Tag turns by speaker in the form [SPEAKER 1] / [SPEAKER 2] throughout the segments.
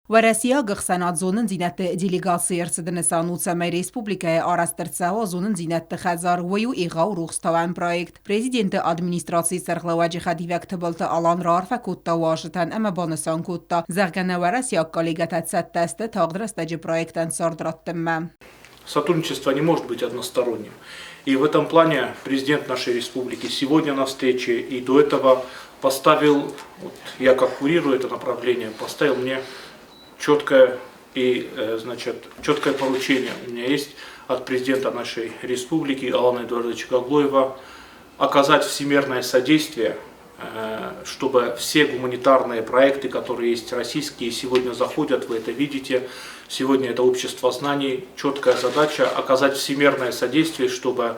[SPEAKER 1] Уӕрӕсейаг ӕхсӕнад зонындзинӕдты делегацийы ӕрцыды нысан у, цӕмӕй республикӕйы арӕзт ӕрцӕуа зонындзинӕдты хӕдзар, уый у егъау рухстауӕн проект. Президенты администрацийы сӕргълӕууӕджы хӕдивӕг Тыбылты Алан раарфӕ кодта уазджытӕн ӕмӕ банысан кодта, зӕгъгӕ, нӕ уӕрӕсейаг коллегӕтӕ цӕттӕ сты тагъд рӕстӕджы проектӕн цард раттынмӕ.
[SPEAKER 2] Сотрудничество не может быть односторонним. И в этом плане президент нашей республики сегодня на встрече и до этого поставил, вот я как курирую это направление, поставил мне четкое и, значит, четкое поручение. У меня есть от президента нашей республики Алана Эдуардовича Гаглоева оказать всемерное содействие, чтобы все гуманитарные проекты, которые есть российские, сегодня заходят, вы это видите. Сегодня это общество знаний, четкая задача оказать всемерное содействие, чтобы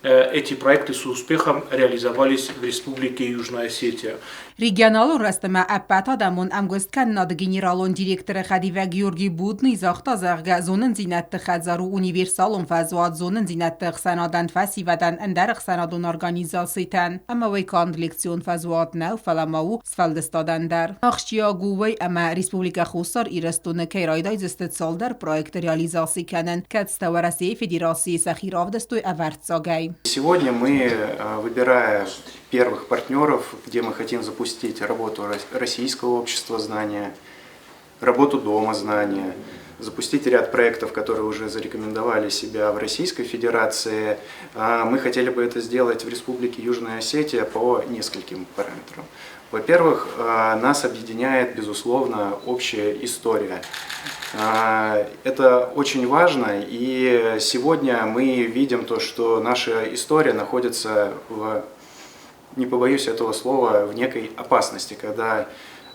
[SPEAKER 2] эти проекты с успехом реализовались в Республике Южная Осетия.
[SPEAKER 1] Регионалон рӕзтмӕ ӕппӕтадӕмон ӕмгуысткӕнынады генералон директоры хӕдивӕг Георгий Будный загъта, зӕгъгӕ, зонындзинӕдты хӕдзар у универсалон фӕзуат зонындзинӕдты ӕхсӕнадӕн, фӕсивӕдӕн, ӕндӕр ӕхсӕнадон организацитӕн. Ӕмӕ уый канд лекцион фӕзуат нӕу, фӕлӕ ма у сфӕлдыстадӕн дӕр. Ахсджиаг у уый, ӕмӕ Республикӕ Хуссар Ирыстоны кӕй райдайдзысты цалдӕр проекты реализаци кӕнын, кӕцытӕ Уӕрӕсейы Федерацийы сӕхи равдыстой ӕвӕрццагӕй.
[SPEAKER 3] Сегодня мы, выбирая первых партнеров, где мы хотим запустить работу Российского общества знания, работу Дома знания, запустить ряд проектов, которые уже зарекомендовали себя в Российской Федерации. Мы хотели бы это сделать в Республике Южная Осетия по нескольким параметрам. Во-первых, нас объединяет, безусловно, общая история. Это очень важно, и сегодня мы видим то, что наша история находится в, не побоюсь этого слова, в некой опасности, когда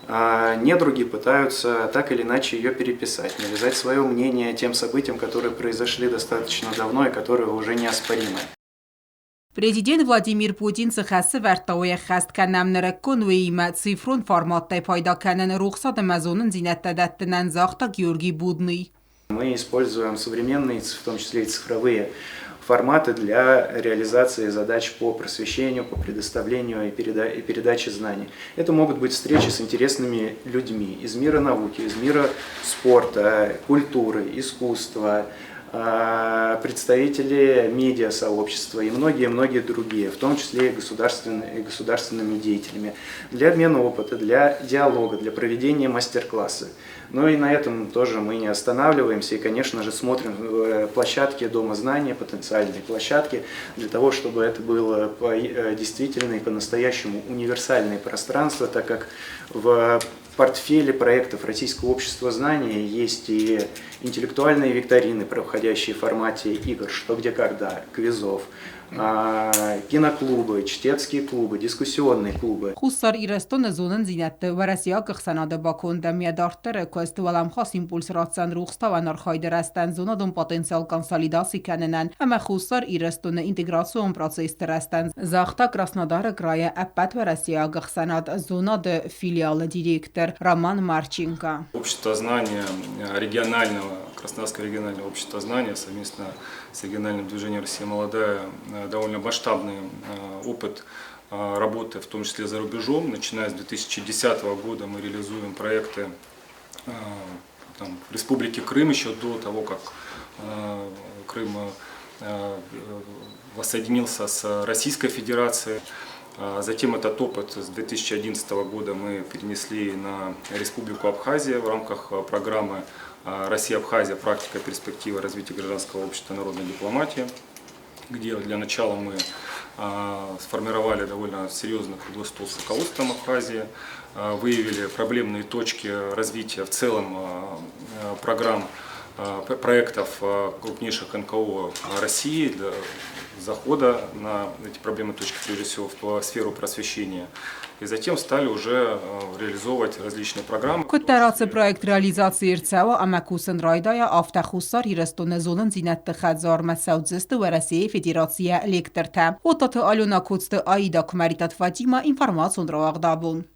[SPEAKER 3] недруги пытаются так или иначе ее переписать, навязать свое мнение тем событиям, которые произошли достаточно давно и которые уже неоспоримы.
[SPEAKER 1] Президент Владимир Путин цы хӕс сӕвӕрдта, уый ӕххӕст кӕнӕм нырыккон уыимӕ цифрон форматтӕй пайда кӕнын рухсад ӕмӕ зонындзинӕдтӕ дӕттынӕн, загъта Георгий Будный.
[SPEAKER 3] Мы используем современные, в том числе и цифровые форматы для реализации задач по просвещению, по предоставлению и передаче знаний. Это могут быть встречи с интересными людьми из мира науки, из мира спорта, культуры, искусства, представители медиасообщества и многие-многие другие, в том числе и государственными деятелями, для обмена опыта, для диалога, для проведения мастер-класса. Ну и на этом тоже мы не останавливаемся и, конечно же, смотрим площадки Дома знания, потенциальные площадки, для того, чтобы это было действительно и по-настоящему универсальное пространство, так как в портфеле проектов Российского общества знания есть и интеллектуальные викторины, проходящие в формате игр «Что, где, когда», квизов, киноклубы, чтецкие клубы, дискуссионные клубы.
[SPEAKER 1] Хуссар Ирыстоны зонындзинӕдты уӕрӕсейаг ӕхсӕнады баконд ӕмӕ йӕ дарддӕры куыст уӕлӕмхас импульс ратдзӕн рухстауӕн архайды рӕзтӕн, зонадон потенциал консолидаци кӕнынӕн ӕмӕ Хуссар Ирыстоны интеграцион процессты рӕзтӕн, загъта Краснодары крайы ӕппӕтуӕрӕсейаг ӕхсӕнад Зонады филиалы директор Роман Марченко.
[SPEAKER 4] Общество знания регионального, Краснодарского регионального общества знания совместно с региональным движением «Россия молодая» довольно масштабный опыт работы, в том числе за рубежом. Начиная с 2010 года мы реализуем проекты там, в Республике Крым еще до того, как Крым воссоединился с Российской Федерацией. Затем этот опыт с 2011 года мы перенесли на Республику Абхазия в рамках программы «Россия-Абхазия. Практика и перспектива развития гражданского общества и народной дипломатии», где для начала мы сформировали довольно серьезный круглый стол с руководством Абхазии, выявили проблемные точки развития в целом программ, проектов крупнейших НКО России для захода на эти проблемные точки, прежде всего, в сферу просвещения. И затем стали уже реализовывать различные программы.
[SPEAKER 1] Куыддӕр ацы проект реализаци ӕрцӕуа ӕмӕ кусын райдайа, афтӕ Хуссар Ирыстоны зонындзинӕдты хӕдзармӕ цӕудзысты Уӕрӕсейы Федерацийӕ лектортӕ. Оттаты Алена, Коцты Аида, Куымӕридтаты Фатимӕ, информацион рауагъд абон.